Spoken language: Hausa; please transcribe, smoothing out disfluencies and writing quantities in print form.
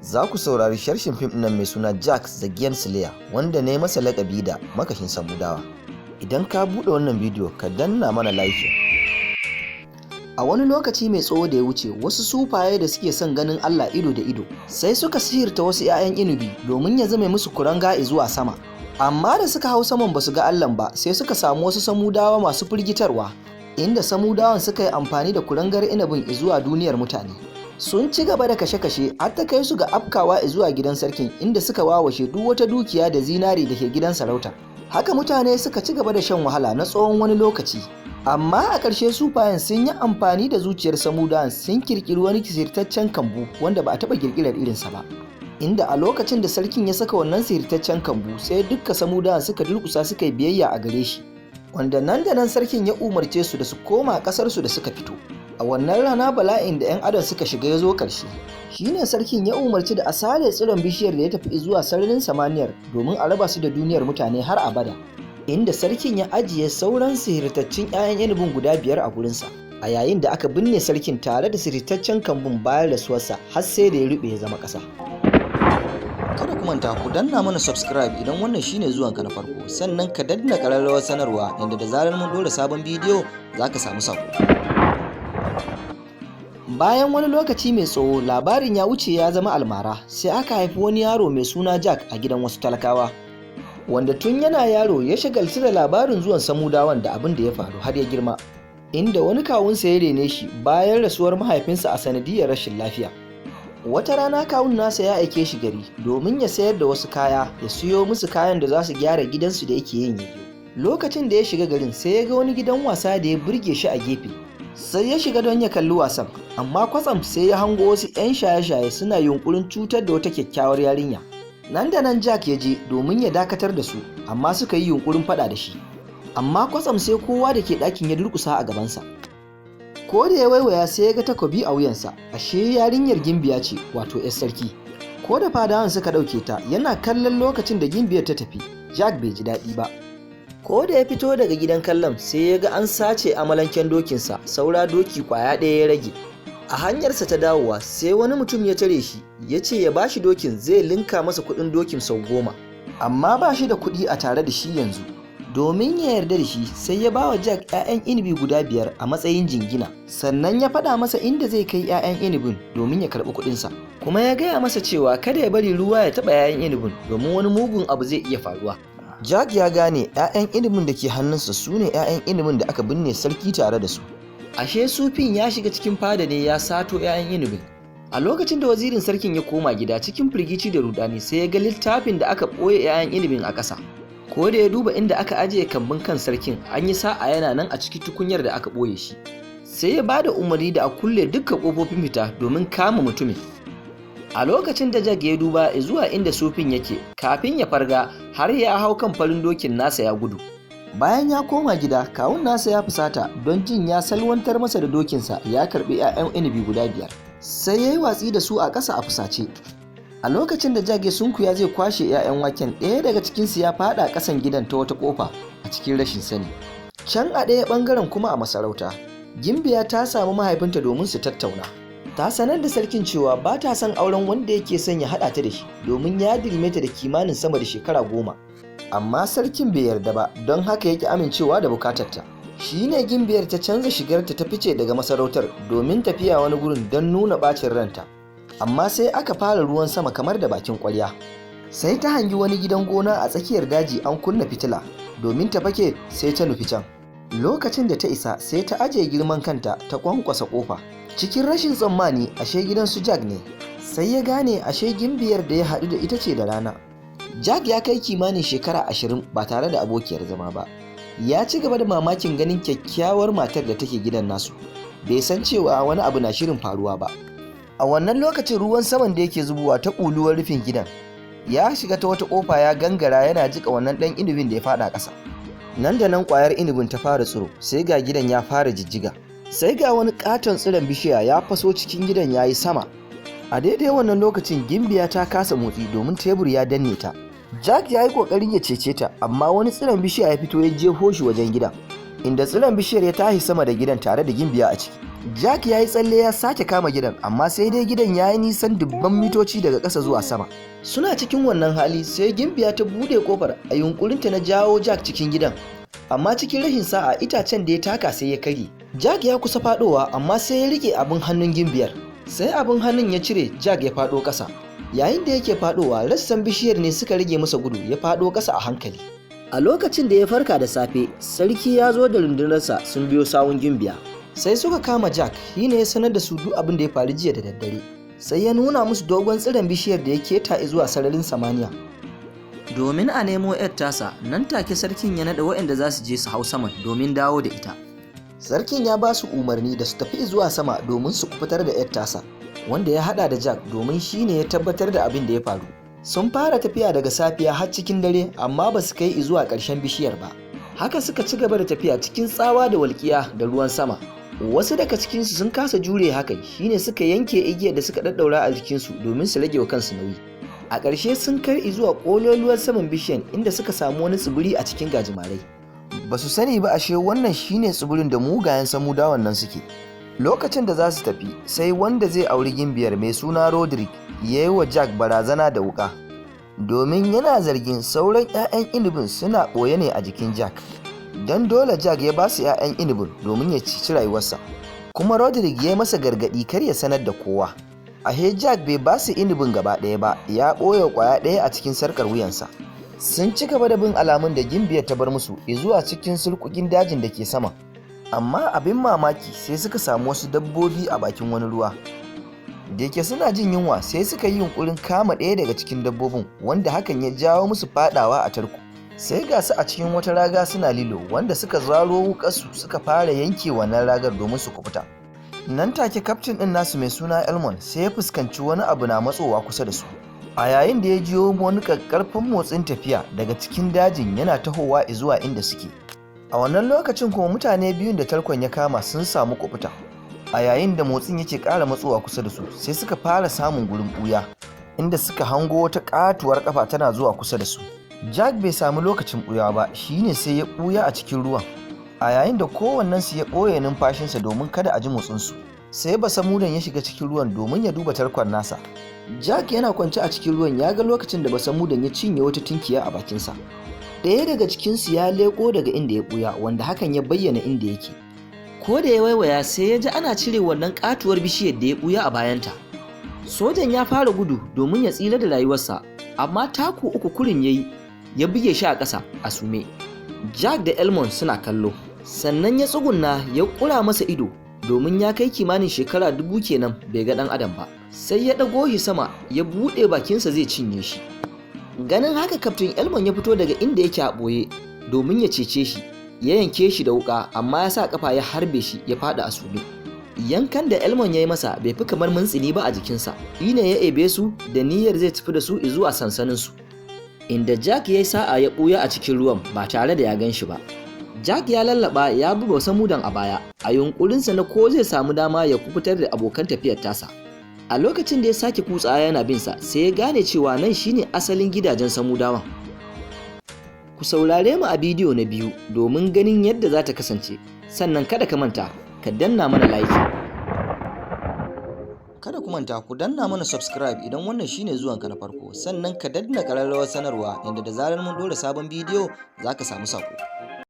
Za ku saurari sharshin fim ɗin mai suna Jack the Giant Slayer, wanda ne masa laƙabi da Makashin Samudawa. Idan ka buɗe wannan bidiyo, ka danna mana like. A wani lokaci mai tsawo da ya wuce, wasu sufaye da suke son ganin Allah ido da ido, sai suka sihirta wasu 'ya'yan inubi domin ya zame musu kuranga zuwa sama. Amma da suka hau saman, basu ga Allah ba, sai suka samu wasu Samudawa masu firgitarwa, inda Samudawan suka yi amfani da kurangar inabin zuwa duniyar mutane. Sun ci gaba da kashe-kashe har ta kai su ga afkawa zuwa gidan sarkin, inda suka wawashe duk wata dukiya da zinari da ke gidan sarautar. Haka mutane suka ci gaba da shan wahala na tsawon wani lokaci. Amma a ƙarshe sufayen sun yi amfani da zuciyar Samudawan, sun kirkiri wani sihirtaccen kambu wanda ba a taɓa kirkirar irinsa ba. Inda a lokacin da sarkin ya saka wannan sihirtaccen kambu, sai dukka Samudawan suka durƙusa suka yi biyayya a gare shi. Wanda nan da nan sarkin ya umarce su da su koma ƙasarsu da suka fito. A wannan rana bala'in da 'yan adam suka shiga ya zo ƙarshe. Shine sarkin ya umarci da a sare tsiron bishiyar da ya tafi zuwa sararin samaniyar domin a raba su da duniyar mutane har abada. Inda sarkin ya ajiye sauran sihirtaccen 'ya'yan inubin guda 5 a gurinsa. A yayin da aka binne sarkin tare da sihirtaccen kambun bayan rasuwarsa, har sai da ya ruɓe ya zama ƙasa. Kada ku manta ku danna mana subscribe idan wannan shine zuwanka na farko, sannan ka danna ƙararrawar sanarwa yadda da zarar mun ɗora sabon bidiyo za ka samu sako. Bayan wani lokaci mai tsawo, labarin ya wuce ya zama almara, sai aka haifi wani yaro mai suna Jack a gidan wasu talakawa. Wanda tun yana yaro ya shagaltu da labarin zuwan Samudawan da abin da ya faru har ya girma. Inda wani kawunsa ya rene shi bayan rasuwar mahaifinsa a sanadiyar rashin lafiya. Wata rana kawun nasa ya aike shi gari domin ya sayar da wasu kaya, ya siyo musu kayan da za su gyara gidansu da yake yin yayyo. Lokacin da ya shiga garin, sai ya ga wani gidan wasa da ya burge shi a gefe. Sai ya shiga don ya kalli wasan, amma kwatsam sai ya hango wasu 'yan shaye-shaye suna yunkurin cutar da wata kyakkyawar yarinya. Nan da nan Jack ya je domin ya dakatar da su, amma suka yi yunkurin faɗa da shi. Amma kwatsam sai kowa da ke ɗakin ya durƙusa a gabansa. Ko da ya waiwaya, sai ya ga takobi a wuyansa, ashe yarinyar gimbiya ce, wato 'yar sarki. Ko da fadawan suka ɗauke ta, yana kallon lokacin da gimbiyar ta tafi, Jack bai ji daɗi ba. Ko da ya fito daga gidan kallon, sai ya ga an sace amalanken dokinsa, saura doki kwaya ɗaya ya rage. A hanyarsa ta dawowa, sai wani mutum ya tare shi, ya ce ya bashi dokin, zai linka masa kuɗin dokin sau 10. Amma ba shi da kuɗi a tare da shi yanzu. Domin ya yarda da shi, sai ya bawa Jack 'ya'yan inibi guda 5 a matsayin jingina, sannan ya faɗa masa inda zai kai 'ya'yan inibin domin ya karɓi kuɗinsa. Kuma ya gaya masa cewa kada ya bari ruwa ya taɓa 'ya'yan inibin, domin wani mugun abu zai iya faruwa. Jack ya gane 'ya'yan inibin da ke hannunsa su ne 'ya'yan inibin da aka binne sarki tare da su. Ashe sufin ya shiga cikin fada ne ya sato 'ya'yan inibin. A lokacin da wazirin sarkin ya koma gida cikin firgici da rudani, sai ya ga littafin da aka ɓoye 'ya'yan inibin a ƙasa. Ko da ya duba inda aka ajiye kambun kan sarkin, an yi sa'a yana nan a cikin tukunyar da aka ɓoye shi. Sai ya bada umarni da a kulle dukkan ƙofofin fita domin kama mutumin. A lokacin da Jack ya duba zuwa inda sufin yake, kafin ya farga har ya hau kan farin dokin nasa ya gudu. Bayan ya koma gida, kawun nasa ya fusata don jin ya salwantar masa da dokinsa, ya karbi 'ya'yan inibi guda 5. Sai ya yi watsi da su a ƙasa a fusace. A lokacin da Jack ya sunkuya zai kwashe 'ya'yan waken, ɗaya daga cikinsu ya faɗa ƙasan gidan ta wata ƙofa a cikin rashin sani. Can a ɗaya ɓangaren kuma, a masarauta, Gimbiya ta samu mahaifinta domin su tattauna. Ta sanar da sarkin cewa ba ta son auren wanda yake son ya haɗa ta da shi, domin ya girme ta da kimanin sama da shekara 10. Amma sarkin bai yarda ba, don haka yake amincewa da bukatarta. Shi ne gimbiyar ta canza shigarta ta fice daga masarautar domin tafiya wani gurin don nuna ɓacin ranta. Amma sai aka fara ruwan sama kamar da bakin ƙwarya. Sai ta hangi wani gidan gona a tsakiyar daji an kunna fitila, domin ta fake sai ta nufi can. Lokacin da ta isa, sai ta ajiye girman kanta ta kwankwasa ƙofa. Cikin rashin tsammani, ashe gidan su Jack ne. Sai ya gane ashe gimbiyar da ya haɗu da ita ce da rana. Jack ya kai kimanin shekara 20 ba tare da abokiyar zama ba. Ya ci gaba da mamakin ganin kyakkyawar matar da take gidan nasu. Bai san cewa wani abu na shirin faruwa ba. A wannan lokacin ruwan saman da yake zubowa ta ƙuluwar rufin gidan ya shiga ta wata ƙofa ya gangara yana jika wannan ɗan inubin da ya faɗa ƙasa. Nan da nan ƙwayar inubin ta fara tsiro, sai ga gidan ya fara jijjiga. Sai ga wani ƙaton tsiron bishiya ya faso cikin gidan ya yi sama. A daidai wannan lokacin gimbiya ta kasa motsi domin tebur ya danne ta. Jack ya yi ƙoƙarin ya cece ta, amma wani tsiron bishiya ya fito ya jefo shi wajen gidan, inda tsiron bishiyar ya tashi sama da gidan tare da gimbiya a ciki. Jack ya yi tsalle ya sake kama gidan, amma sai dai gidan ya yi nisan dubban mitoci daga ƙasa zuwa sama. Suna cikin wannan hali sai Gimbiya ta buɗe ƙofar a yunƙurinta na jawo Jack cikin gidan. Amma cikin rashin sa'a itacen da ya taka sai ya karye. Jack ya kusa faɗowa, amma sai ya riƙe abin hannun Gimbiyar. Sai abin hannun ya cire, Jack ya faɗo ƙasa. Yayin da yake faɗowa, rassan bishiyar ne suka rage masa gudu, ya faɗo ƙasa a hankali. A lokacin da ya farka da safe, sarki ya zo da rundunarsa sun biyo sawun Gimbiya. Sai suka kama Jack, shi ne ya sanar da su duk abin da ya faru jiya da daddare. Sai ya nuna musu dogon tsiron bishiyar da ya keta zuwa sararin samaniya domin a nemo 'yar tasa. Nan take sarkin ya naɗa waɗanda za su je su hau saman domin dawo da ita. Sarkin ya ba su umarni da su tafi zuwa sama domin su fitar da 'yar tasa, wanda ya haɗa da Jack, domin shi ne ya tabbatar da abin da ya faru. Sun fara tafiya daga safiya har cikin dare, amma ba su kai zuwa ƙarshen bishiyar ba. Haka suka ci gaba da tafiya cikin tsawa da walƙiya da ruwan sama. Wasu daga cikinsu sun kasa jure hakan, shine suka yanke igiyar da suka daddaura a jikinsu domin su rage wa kansu nauyi. A ƙarshe sun kai zuwa ƙololuwar saman bishiyar, inda suka samu wani tsibiri a cikin gajimarai. Ba su sani ba ashe wannan shine tsibirin da mugayen Samudawan nan suke. Lokacin da za su tafi, sai wanda zai auri Gimbiyar mai suna Roderick ya yi wa Jack barazana da wuƙa, domin yana zargin sauran 'ya'yan inibin suna ɓoye ne a jikin Jack. Don dole Jack ya ba su 'ya'yan inibin domin ya ceci rayuwarsa, kuma Roderick ya yi masa gargaɗi kar ya sanar da kowa. Ahe Jack bai ba su inibin gaba ɗaya ba, ya ɓoye ƙwaya ɗaya a cikin sarƙar wuyansa. Sun ci gaba da bin alamun da Gimbiyar ta bar musu zuwa cikin surkukin dajin da ke sama, amma abin mamaki sai suka samu wasu dabbobi a bakin wani ruwa. Da yake suna jin yunwa, sai suka yi yunkurin kama ɗaya daga cikin dabbobin, wanda hakan ya jawo musu fadawa a tarko. Sai ga su a cikin wata raga suna lilo, wanda suka zaro wukarsu suka fara yanke wannan ragar domin su kubuta. Nan take kaftin ɗin nasu mai suna Elmon sai ya fuskanci wani abu na matsowa kusa da su, a yayin da ya jiyo wani ƙaƙƙarfan motsin tafiya daga cikin dajin yana tahowa zuwa inda suke. A wannan lokacin kuma mutane biyun da tarkon ya kama sun samu kubuta. A yayin da motsin yake ƙara matsowa kusa da su, sai suka fara samun gurin ɓuya, inda suka hango wata ƙatuwar ƙafa tana zuwa kusa da su. Jack bai samu lokacin ɓuya ba, shine sai ya ɓuya a cikin ruwan, a yayin da kowannensu ya ɓoye numfashinsa domin kada a ji motsinsu. Sai Basamudan ya shiga cikin ruwan domin ya duba tarkon nasa. Jack yana kwance a cikin ruwan ya ga lokacin da Basamudan ya cinye wata tunkiya a bakinsa. Ɗaya daga cikinsu ya leƙo daga inda ya ɓuya, wanda hakan ya bayyana inda yake. Ko da ya waiwaya, sai ya ji ana cire wannan katuwar bishiyar da ya ɓuya a bayanta. Sojan ya fara gudu domin ya tsira da rayuwarsa, amma taku uku kurin ya yi ya buge shi a ƙasa a sume. Jack da Elmon suna kallo. Sannan ya tsugunna ya ƙura masa ido, domin ya kai kimanin shekara 1000 kenan bai ga ɗan adam ba. Sai ya ɗago shi sama ya buɗe bakinsa zai cinye shi. Ganin haka, Kaftin Elmon ya fito daga inda yake a ɓoye domin ya cece shi. Ya yanke shi da wuƙa, amma ya sa ƙafa ya harbe shi, ya faɗi a sume. Yankan da Elmon ya yi masa bai fi kamar mintsini ba a jikinsa. Shine ya ebe su da niyyar zai tafi da su zuwa sansaninsu, inda Jack ya yi sa'a ya ɓuya a cikin ruwan ba tare da ya gan shi ba. Jack ya lallaba ya bi Basamudan a baya a yunkurinsa na ko zai samu dama ya kubutar da abokan tafiyar tasa. A lokacin da ya sake kutsawa yana bin sa, sai ya gane cewa nan shine asalin gidajen Samudawan. Ku saurare mu a bidiyo na biyu domin ganin yadda za ta kasance. Sannan kada ka manta ka danna mana like. Kada ku manta ku danna mana subscribe idan wannan shine zuwanka na farko, sannan ka danna ƙararrawar sanarwa yadda da zarar mun ɗora sabon bidiyo za ka samu saƙo.